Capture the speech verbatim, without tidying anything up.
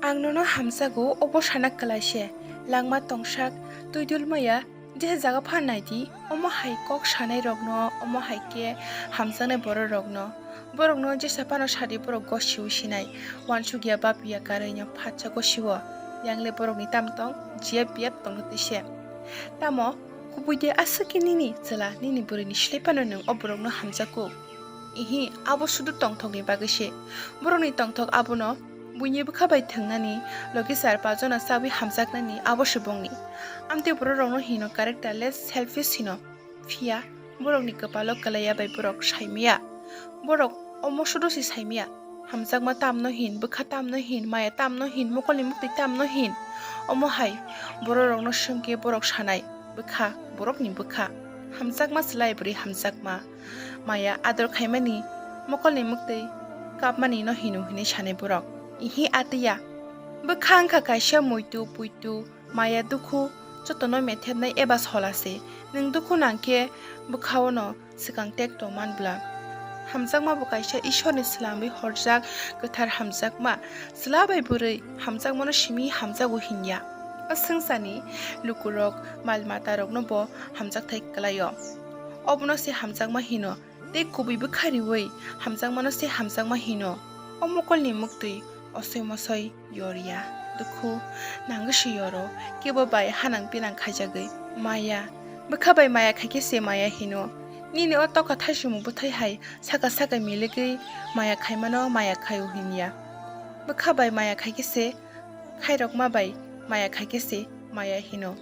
Ang nono hamjago, obo sana kwlai se. Langma tongsak, twi dul maya, jesa jaga phan nai di. Omo hai kok sanai rokno, omo hai khe hamjaknai borok rokno. Borokno jesa phano sadi borok gosiwi sinai. Wansukya bapya karwi no phatsa gosiwo. Yangle borokni tam tong, jiya biyap tongno twi se. Tamo kubui de aswk khe nini chwla, nini bwrwini slai phano nwng o borokno hamjakgo. Ihi, abo sudu tongthokni bagwi se. Borokni tongthok abono buini bwkha bai thwngnani, logi char pajona chawi hamjaknani abo se bongni. Amtwi bororokno hino characterless, selfish hino. Phiya borokni kwpalo kwlaiya bai borok saimaya. Borok omo sudu se saimaya. Hamjakma tamno hin, bwkha tamno hin, maya tamno hin, mokolni muktwi tamno hin. Omo hai bororokno swngkhe borok sanai, bwkha, borokni bwkha. Hamjakma chwlai bwrwi hamjakma. Maya ador khaimani, mokolni muktwi kapmani no hino hinwi sanai borok. Ihi atiya. Bwkha wngkha kaisa muitu, puitu, maya dukhu, jotono methepnai eba sola se. Nwng dukhu nangkhe bwkhao no swkang tek tongman bwla. Hamjakma bo kaisa Ishwarni swlamwi horjak kwthar hamjakma. Chwla bai bwrwi hamjakmano simi hamjago hinya. O swngcharni lukurok, mal matarokno bo hamjakthai kwlaio. Obono se hamjakma hino, tei kubui bwkha riwi hamjakmano se hamjakma hino. O mokolni muktwi osoi mosoi yorya, dukhu nangwi se yoro, kebo bai hanang pinang khaijagwi. Maya, bwkha bai maya khaikhe se maya hino. Nini o toka thaisimung bwthai hai saka saka miligwi maya khaimano maya khaio hinya. Bwkha bai maya khaikhe se, khairokma bai maya khaikhe se maya hino.